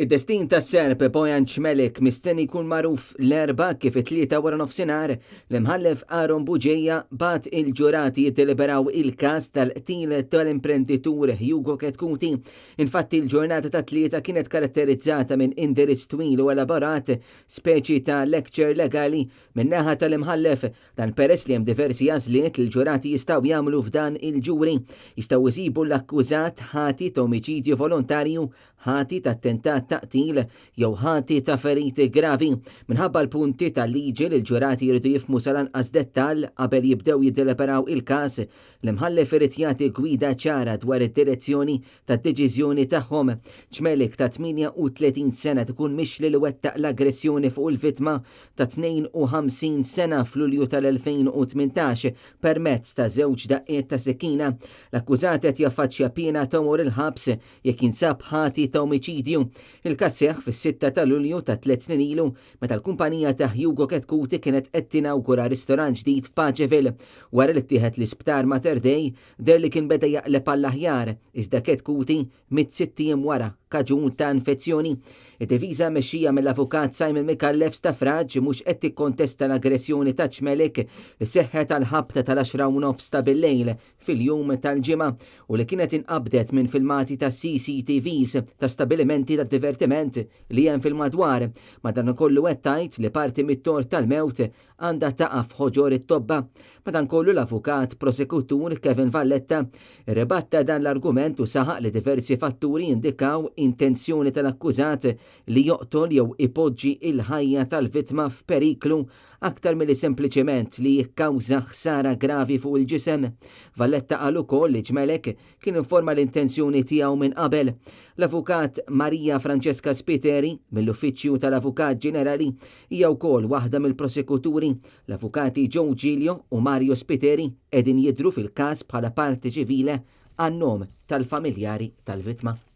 Id-destin tas-Serb Bojan Cmelik mistenni jkun magħruf l-Erbgħa kif it-Tlieta waranofsinhar l-Imħallef Aaron Bugeja bagħat il-ġurati jiddeliberaw il-każ tal-qtil tal-imprenditur Hugo Chetcuti. Infatti l-ġurnata tat-Tlieta kienet karatterizzata minn indirizz twil u elaborat, speċi ta' lecture legali, min-naħa tal-Imħallef. Dan peress li hemm diversi għażliet li l-ġurati jistgħu jagħmlu f'dan il-ġuri. Jistgħu jsibu l-akkużat ħati ta' omiċidju volontarju, ħati ta' attentat ta' qtil jew ħati ta' feriti gravi. Minħabba l-punti tal-liġi li l-ġurati jridu jifhmu sal-anqas dettall qabel jibdew jiddeliberaw il-każ, l-imħallef irid jagħti gwida ċara dwar id-direzzjoni tad-deċiżjoni tagħhom. Cmelik ta' 38 sena tkun mixli li wettaq l-aggressjoni fuq il-vittma ta' 52 sena f'Lulju tal-2018 permezz ta' żewġ daqqiet ta' sikkina. L-akkużat qed jaffaċċja piena ta' għomor il-ħabs jekk jinsab ħati ta' omiċidju. Il-każ seħħ fis-sitta ta' Lulju ta' tliet snin ilu meta l-kumpanija ta' Hugo Chetcuti kienet qed tinawgura ristorant ġdid f'Paceville. Wara li ttieħed l-Isptar Mater Dei, deher li kien beda jaqleb għall-aħjar, iżda Chetcuti miet sitt ijiem wara kaġun ta' infezzjoni. Id-difiża mmexxija mill-Avukat Simon Micallef Stafrace mhux qed tikkontesta l-aggressjoni ta' Cmelik li seħħet għall-ħabta tal-għaxra u nofs ta' bil-lejl fil-jum tal-Ġimgħa u li kienet inqabdet minn filmati ta' CCTVs ta' stabilimenti ta' divertiment li hemm fil-madwar. Madankollu qed tgħid li parti mit-tort tal-mewt għandha taqa' f'ħoġor it-tobba. Madankollu l-avukat prosekutur Kevin Valletta rribatta dan l-argument u saħaq li diversi fatturi jindikaw intenzjoni tal-akkużat li joqtol jew ipoġġi l-ħajja tal-vittma f'periklu aktar milli sempliċement li jikkawża ħsara gravi fuq il-ġisem. Valletta qal ukoll li Cmelek kien informa l-intenzjoni tiegħu minn qabel. L-Avukat Maria Francesca Spiteri, mill-Uffiċċju tal-Avukat Ġenerali, hija wkoll waħda mill-prosekuturi. L-Avukati Joe Giglio u Mario Spiteri qegħdin jidhru fil-każ bħala parte civile għan-nom tal-familjari tal-vittma.